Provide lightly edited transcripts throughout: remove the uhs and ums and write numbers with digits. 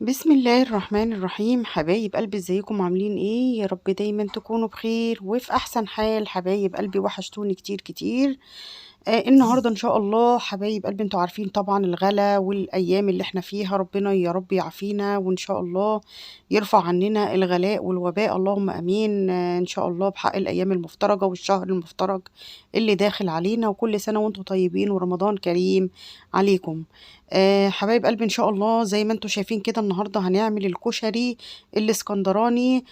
بسم الله الرحمن الرحيم. حبايب قلبي، ازيكم؟ عاملين ايه؟ يا رب دايما تكونوا بخير وفي احسن حال. حبايب قلبي وحشتوني كتير كتير. النهارده ان شاء الله حبايب قلبي، انتوا عارفين طبعا الغلا والايام اللي احنا فيها، ربنا يا رب يعافينا وان شاء الله يرفع عننا الغلاء والوباء، اللهم امين. ان شاء الله بحق الايام المفترجه والشهر المفترج اللي داخل علينا، وكل سنة وانتوا طيبين ورمضان كريم عليكم. حبايب قلبي، ان شاء الله زي ما انتوا شايفين كده النهارده هنعمل الكشري الاسكندراني.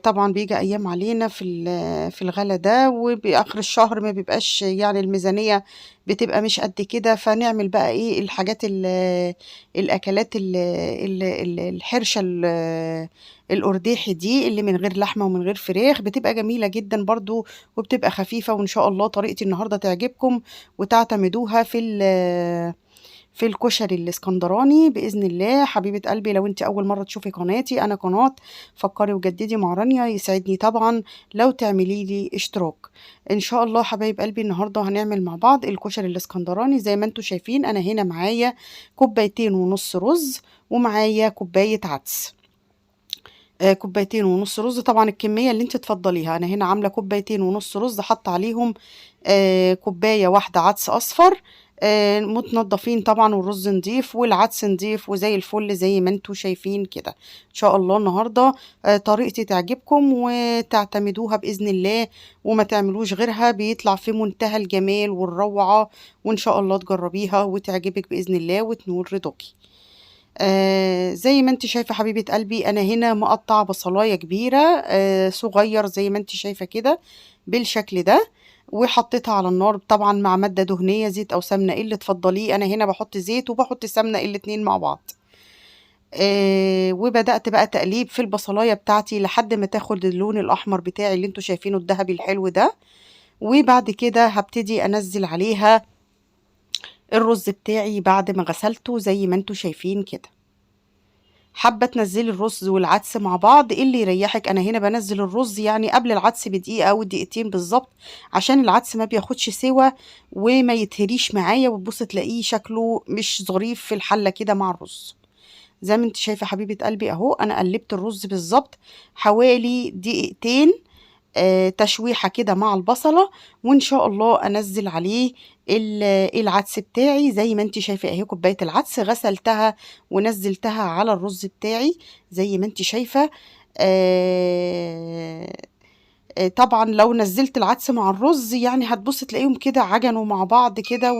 طبعا بيجي ايام علينا في الغلا ده، وباخر الشهر ما بيبقاش يعني الميزانية بتبقى مش قد كده، فنعمل بقى ايه الحاجات الاكلات الحرشه القرديحي دي اللي من غير لحمه ومن غير فراخ، بتبقى جميلة جدا برضو وبتبقى خفيفة. وان شاء الله طريقتي النهارده تعجبكم وتعتمدوها في الكشري الاسكندراني باذن الله. حبيبه قلبي، لو انت اول مرة تشوفي قناتي، انا قناة فكري وجددي مع رانيا، يسعدني طبعا لو تعملي لي اشتراك. ان شاء الله حبايب قلبي النهارده هنعمل مع بعض الكشري الاسكندراني. زي ما انتم شايفين انا هنا معايا 2.5 كوباية رز ومعايا كوباية عدس. 2.5 كوباية رز، طبعا الكمية اللي انت تفضليها. انا هنا عامله 2.5 كوباية رز، حاطه عليهم كوباية واحدة عدس اصفر، متنضفين طبعا، والرز نضيف والعدس نضيف وزي الفل زي ما انتوا شايفين كده. ان شاء الله النهارده طريقتي تعجبكم وتعتمدوها باذن الله وما تعملوش غيرها، بيطلع في منتهى الجمال والروعه، وان شاء الله تجربيها وتعجبك باذن الله وتنور رضاكي. زي ما انت شايفه حبيبه قلبي، انا هنا مقطعه بصلايه كبيرة صغير زي ما انت شايفه كده بالشكل ده، وحطيتها على النار طبعا مع مادة دهنية، زيت او سمنه اللي تفضليه. انا هنا بحط زيت وبحط سمنه الاتنين مع بعض. وبدات بقى تقليب في البصلايه بتاعتي لحد ما تاخد اللون الاحمر بتاعي اللي انتوا شايفينه الذهبي الحلو ده. وبعد كده هبتدي انزل عليها الرز بتاعي بعد ما غسلته زي ما انتوا شايفين كده. حابة تنزلي الرز والعدس مع بعض، ايه اللي يريحك. انا هنا بنزل الرز يعني قبل العدس بدقيقة او دقيقتين بالظبط، عشان العدس ما بياخدش سوا وما يتهريش معايا وتبص تلاقيه شكله مش ظريف في الحلة كده مع الرز. زي ما انت شايفه حبيبه قلبي اهو، انا قلبت الرز بالظبط حوالي دقيقتين تشويحه كده مع البصله، وان شاء الله انزل عليه العدس بتاعي زي ما انت شايفه اهي. كوباية العدس غسلتها ونزلتها على الرز بتاعي زي ما انت شايفه. طبعا لو نزلت العدس مع الرز يعني هتبص تلاقيهم كده عجنوا مع بعض كده،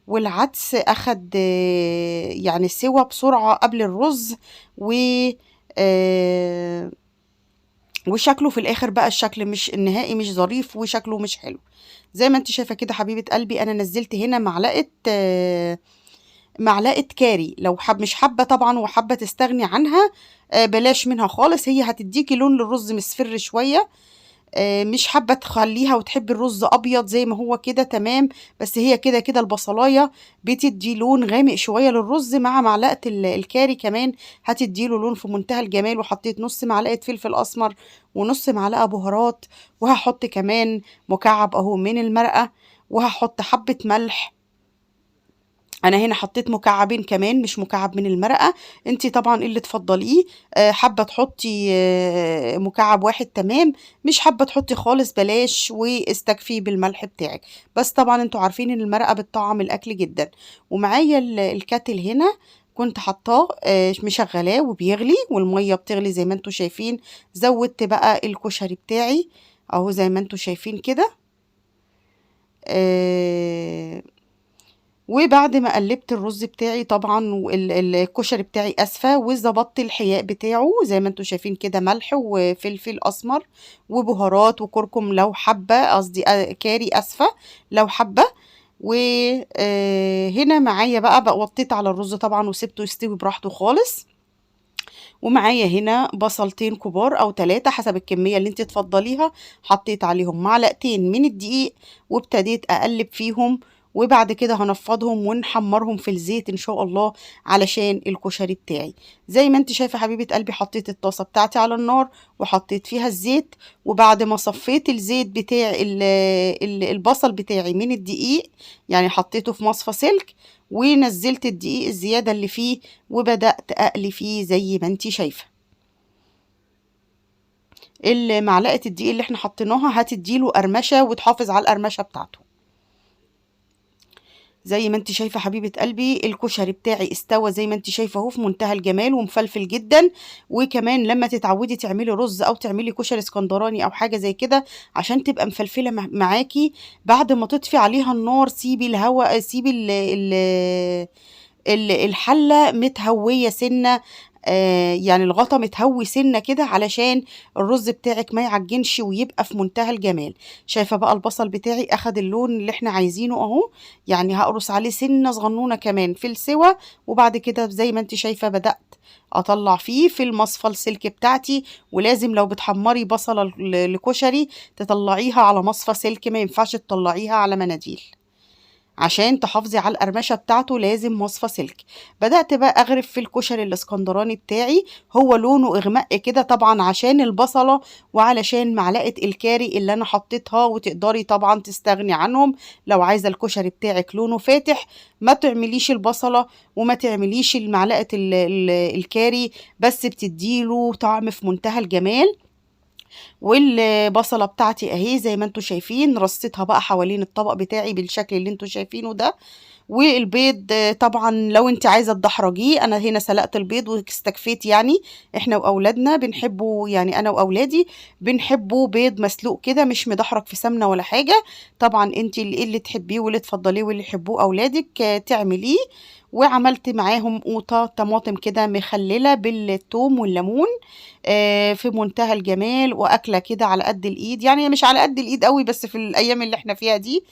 والعدس اخد يعني سوا بسرعة قبل الرز، وشكله في الاخر بقى الشكل مش النهائي مش ظريف وشكله مش حلو. زي ما انت شايفه كده حبيبه قلبي، انا نزلت هنا معلقه كاري. لو مش حابة طبعا وحابة تستغني عنها، بلاش منها خالص، هي هتديكي لون للرز مصفر شوية. مش حابة تخليها وتحبي الرز ابيض زي ما هو كده تمام، بس هي كده كده البصلايه بتدي لون غامق شوية للرز، مع معلقه الكاري كمان هتدي له لون في منتهى الجمال. وحطيت نص معلقه فلفل اسمر ونص معلقه بهارات، وهحط كمان مكعب اهو من المرقه، وهحط حبه ملح. انا هنا حطيت مكعبين كمان مش مكعب من المرقه، انتي طبعا اللي تفضليه. حابة تحطي مكعب واحد تمام، مش حابة تحطي خالص بلاش، واستكفي بالملح بتاعك. بس طبعا انتوا عارفين ان المرقه بتطعم الاكل جدا. ومعايا الكاتل هنا كنت حطاه، مشغلاه وبيغلي، والمية بتغلي زي ما انتوا شايفين. زودت بقى الكشري بتاعي اهو زي ما انتوا شايفين كده. وبعد ما قلبت الرز بتاعي طبعا الكشري بتاعي اسفه، وظبطت الحياء بتاعه زي ما انتوا شايفين كده، ملح وفلفل اسمر وبهارات وكركم لو حابة، قصدي كاري اسفه لو حابة. وهنا معايا بقى وطيت على الرز طبعا وسبته يستوي براحته خالص. ومعايا هنا بصلتين كبار او 3 حسب الكمية اللي انت تفضليها، حطيت عليهم معلقتين من الدقيق وابتديت اقلب فيهم، وبعد كده هنفضهم ونحمرهم في الزيت ان شاء الله علشان الكشري بتاعي. زي ما انت شايفه حبيبه قلبي، حطيت الطاسه بتاعتي على النار وحطيت فيها الزيت، وبعد ما صفيت الزيت بتاع البصل بتاعي من الدقيق، يعني حطيته في مصفى سلك ونزلت الدقيق الزيادة اللي فيه، وبدأت اقلي فيه زي ما انت شايفه. المعلقة الدقيق اللي احنا حطيناها هتديله قرمشه وتحافظ على القرمشه بتاعته. زي ما انت شايفه حبيبه قلبي الكشري بتاعي استوى زي ما انت شايفه اهو، في منتهى الجمال ومفلفل جدا. وكمان لما تتعودي تعملي رز او تعملي كشري اسكندراني او حاجة زي كده عشان تبقى مفلفله معاكي، بعد ما تطفي عليها النار سيبي الهواء، سيبي الحلة متهويه سنة، يعني الغطا متهوي سنة كده علشان الرز بتاعك ما يعجنش ويبقى في منتهى الجمال. شايفه بقى البصل بتاعي اخد اللون اللي احنا عايزينه اهو، يعني هقرص عليه سنة صغنونه كمان في السوا، وبعد كده زي ما انت شايفه بدات اطلع فيه في المصفى السلك بتاعتي. ولازم لو بتحمري بصله لكشري تطلعيها على مصفى سلك، ما ينفعش تطلعيها على مناديل عشان تحافظي على القرمشه بتاعته، لازم مصفى سلك. بدات بقى اغرف في الكشري الاسكندراني بتاعي، هو لونه اغمق كده طبعا عشان البصله وعلشان معلقه الكاري اللي انا حطيتها، وتقدري طبعا تستغني عنهم لو عايزه الكشري بتاعك لونه فاتح، ما تعمليش البصله وما تعمليش المعلقة الكاري، بس بتديله طعم في منتهى الجمال. والبصله بتاعتي اهي زي ما انتم شايفين، رصيتها بقى حوالين الطبق بتاعي بالشكل اللي انتم شايفينه ده. والبيض طبعا لو انت عايزه تدحرجيه، انا هنا سلقت البيض واستكفيت، يعني احنا واولادنا بنحبه، يعني انا واولادي بنحبه بيض مسلوق كده مش مدحرج في سمنه ولا حاجة. طبعا انت اللي تحبيه واللي تفضليه واللي يحبوه اولادك تعمليه. وعملت معاهم قوطه طماطم كده مخلله بالثوم والليمون، في منتهى الجمال، واكله كده على قد الايد، يعني مش على قد الايد قوي بس في الايام اللي احنا فيها دي،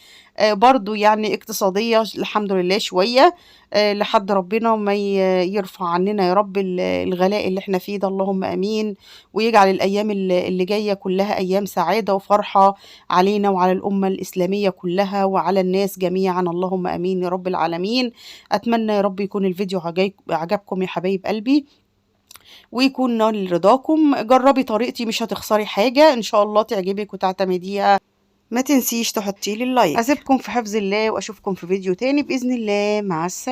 برضو يعني اقتصادية الحمد لله شوية، لحد ربنا ما يرفع عننا يا رب الغلاء اللي احنا فيه ده، اللهم امين، ويجعل الايام اللي جاية كلها ايام سعادة وفرحه علينا وعلى الامة الاسلامية كلها وعلى الناس جميعا، اللهم امين يا رب العالمين. اتمنى يا رب يكون الفيديو عجبكم يا حبايب قلبي، ويكون نال رضاكم. جربي طريقتي مش هتخسري حاجة، ان شاء الله تعجبك وتعتمديها. ما تنسيش تحطي لي ال like. اسيبكم في حفظ الله واشوفكم في فيديو تاني باذن الله. مع السلامة.